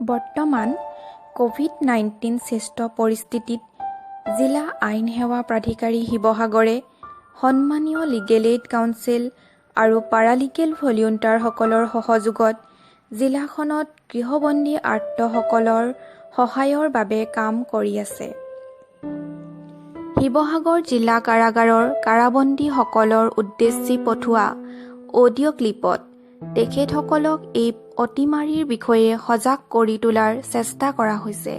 বৰ্তমান ক'ভিড-19 সৃষ্ট পৰিস্থিতিত জিলা আইন সেৱা প্ৰাধিকাৰী শিৱসাগৰে সন্মানীয় লিগেল এইড কাউন্সিল আৰু পাৰালিগেল ভলিউণ্টাৰসকলৰ সহযোগত জিলাখনত গৃহবন্দী আৰ্তসকলৰ সহায়ৰ বাবে কাম কৰি আছে। শিৱসাগৰ জিলা কাৰাগাৰৰ কাৰাবন্দীসকলৰ উদ্দেশ্যি পঠোৱা অডিঅ' ক্লিপত তেখেতসকলক এই অতিমাৰীৰ বিষয়ে সজাগ কৰি তোলাৰ চেষ্টা কৰা হৈছে।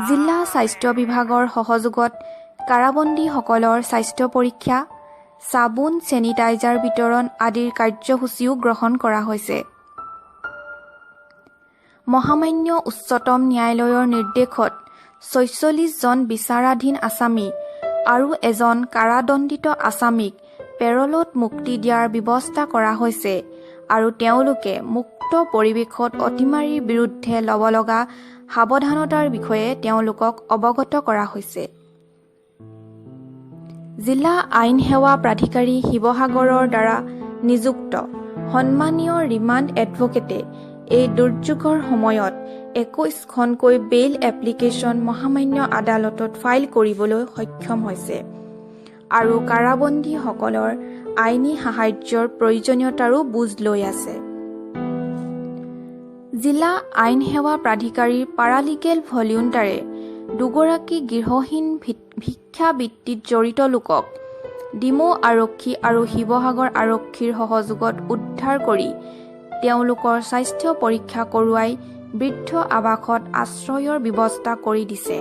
জিলা স্বাস্থ্য বিভাগৰ সহযোগত কাৰাবন্দীসকলৰ স্বাস্থ্য পৰীক্ষা, চাবোন, চেনিটাইজাৰ বিতৰণ আদিৰ কাৰ্যসূচীও গ্ৰহণ কৰা হৈছে। মহামান্য উচ্চতম ন্যায়ালয়ৰ নিৰ্দেশত 46 জন বিচাৰাধীন আচামী আৰু এজন কাৰাদণ্ডিত আচামীক পেৰলত মুক্তি দিয়াৰ ব্যৱস্থা কৰা হৈছে আৰু তেওঁলোকে মুক্ত পৰিৱেশত অতিমাৰীৰ বিৰুদ্ধে ল'ব লগা সাৱধানতাৰ বিষয়ে তেওঁলোকক অৱগত কৰা হৈছে। জিলা আইন সেৱা প্ৰাধিকাৰী শিৱসাগৰৰ দ্বাৰা নিযুক্ত সন্মানীয় ৰিমাণ্ড এডভোকেটে এই দুৰ্যোগৰ সময়ত 21খনকৈ বেইল এপ্লিকেশ্যন মহামান্য আদালতত ফাইল কৰিবলৈ সক্ষম হৈছে আৰু কাৰাবন্দীসকলৰ আইনী সাহায্যৰ প্ৰয়োজনীয়তাৰো বুজ লৈ আছে। জিলা আইন সেৱা প্ৰাধিকাৰীৰ পাৰালিগেল ভলিউণ্টাৰে দুগৰাকী গৃহহীন ভিক্ষাবৃত্তিত জড়িত লোকক ডিমৌ আৰক্ষী আৰু শিৱসাগৰ আৰক্ষীৰ সহযোগত উদ্ধাৰ কৰি তেওঁলোকৰ স্বাস্থ্য পৰীক্ষা কৰোৱাই বৃদ্ধ আৱাসত আশ্ৰয়ৰ ব্যৱস্থা কৰি দিছে।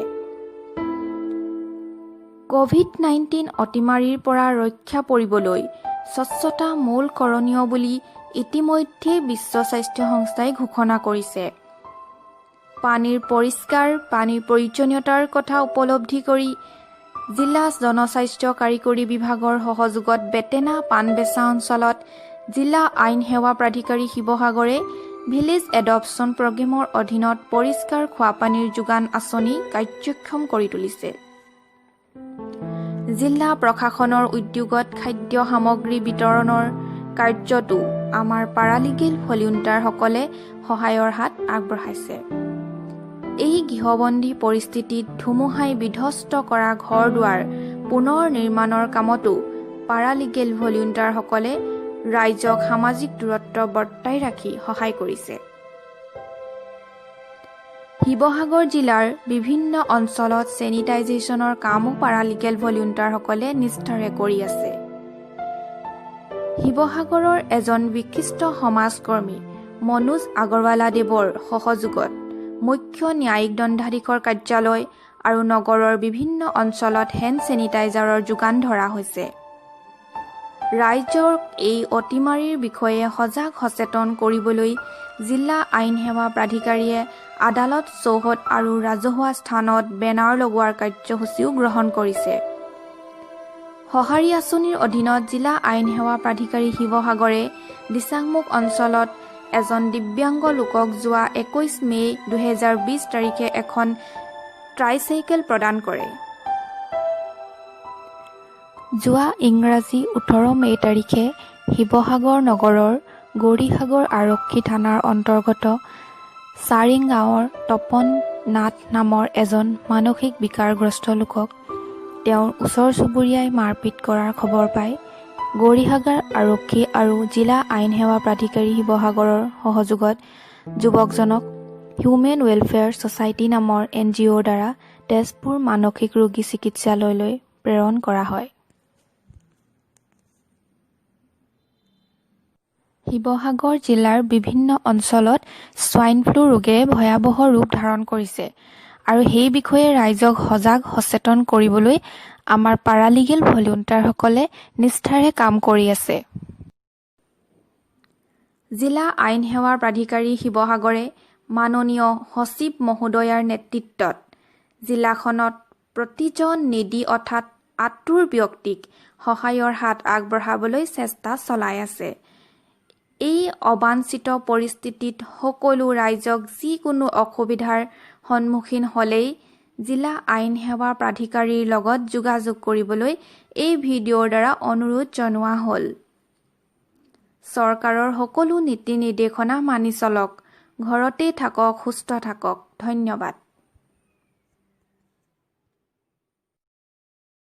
ক'ভিড-19 অতিমাৰীৰ পৰা ৰক্ষা পৰিবলৈ স্বচ্ছতা মূল কৰণীয় বুলি ইতিমধ্যেই বিশ্ব স্বাস্থ্য সংস্থাই ঘোষণা কৰিছে। পানীৰ পৰিষ্কাৰ পানীৰ প্ৰয়োজনীয়তাৰ কথা উপলব্ধি কৰি জিলা জনস্বাস্থ্য কাৰিকৰী বিভাগৰ সহযোগত বেটেনা পাণবেচা অঞ্চলত জিলা আইন সেৱা প্ৰাধিকাৰী শিৱসাগৰে ভিলেজ এডপশ্যন প্ৰগ্ৰেমৰ অধীনত পৰিষ্কাৰ খোৱাপানীৰ যোগান আঁচনি কাৰ্যক্ষম কৰি তুলিছে। জিলা প্ৰশাসনৰ উদ্যোগত খাদ্য সামগ্ৰী বিতৰণৰ কাৰ্যতো আমাৰ পাৰালিগেল ভলিউণ্টাৰসকলে সহায়ৰ হাত আগবঢ়াইছে। এই গৃহবন্দী পৰিস্থিতিত ধুমুহাই বিধ্বস্ত কৰা ঘৰ দুৱাৰ পুনৰ নিৰ্মাণৰ কামতো পাৰালিগেল ভলিউণ্টাৰসকলে ৰাইজক সামাজিক দূৰত্ব বৰ্তাই ৰাখি সহায় কৰিছে। শিৱসাগৰ জিলাৰ বিভিন্ন অঞ্চলত চেনিটাইজেশ্যনৰ কামো পাৰালিগেল ভলিউণ্টাৰসকলে নিষ্ঠাৰে কৰি আছে। শিৱসাগৰৰ এজন বিশিষ্ট সমাজকৰ্মী মনোজ আগৰৱালাদেৱৰ সহযোগত মুখ্য ন্যায়িক দণ্ডাধীশৰ কাৰ্যালয় আৰু নগৰৰ বিভিন্ন অঞ্চলত হেণ্ড চেনিটাইজাৰৰ যোগান ধৰা হৈছে। ৰাইজক এই অতিমাৰীৰ বিষয়ে সজাগ সচেতন কৰিবলৈ জিলা আইন সেৱা প্ৰাধিকাৰীয়ে আদালত চৌহদ আৰু ৰাজহুৱা স্থানত বেনাৰ লগোৱাৰ কাৰ্যসূচীও গ্ৰহণ কৰিছে। সঁহাৰি আঁচনিৰ অধীনত জিলা আইন সেৱা প্ৰাধিকাৰী শিৱসাগৰে দিচাংমুখ অঞ্চলত এজন দিব্যাংগ লোকক যোৱা 21 মে' 2020 তাৰিখে এখন ট্ৰাইচাইকেল প্ৰদান কৰে। যোৱা ইংৰাজী 18 মে' তাৰিখে শিৱসাগৰ নগৰৰ গৌৰীসাগৰ আৰক্ষী থানাৰ অন্তৰ্গত চাৰিং গাঁৱৰ তপন নাথ নামৰ এজন মানসিক বিকাৰগ্ৰস্ত লোকক তেওঁৰ ওচৰ চুবুৰীয়াই মাৰপিট কৰাৰ খবৰ পাই গৌৰীসাগৰ আৰক্ষী আৰু জিলা আইন সেৱা প্ৰাধিকাৰী শিৱসাগৰৰ সহযোগত যুৱকজনক হিউমেন ৱেলফেয়াৰ ছ'চাইটি নামৰ এন জি অ'ৰ দ্বাৰা তেজপুৰ মানসিক ৰোগী চিকিৎসালয়লৈ প্ৰেৰণ কৰা হয়। শিৱসাগৰ জিলাৰ বিভিন্ন অঞ্চলত ছোৱাইন ফ্লু ৰোগে ভয়াৱহ ৰূপ ধাৰণ কৰিছে আৰু সেই বিষয়ে ৰাইজক সজাগ সচেতন কৰিবলৈ আমাৰ পাৰালিগেল ভলিউণ্টাৰসকলে নিষ্ঠাৰে কাম কৰি আছে। জিলা আইন সেৱা প্ৰাধিকাৰী শিৱসাগৰে মাননীয় সচিব মহোদয়াৰ নেতৃত্বত জিলাখনত প্ৰতিজন নেডি অৰ্থাৎ আতুৰ ব্যক্তিক সহায়ৰ হাত আগবঢ়াবলৈ চেষ্টা চলাই আছে। এই অবাঞ্ছিত পৰিস্থিতিত সকলো ৰাইজক যিকোনো অসুবিধাৰ সন্মুখীন হ'লেই জিলা আইন সেৱা প্ৰাধিকাৰীৰ লগত যোগাযোগ কৰিবলৈ এই ভিডিঅ'ৰ দ্বাৰা অনুৰোধ জনোৱা হ'ল। চৰকাৰৰ সকলো নীতি নিৰ্দেশনা মানি চলক। ঘৰতেই থাকক, সুস্থ থাকক। ধন্যবাদ।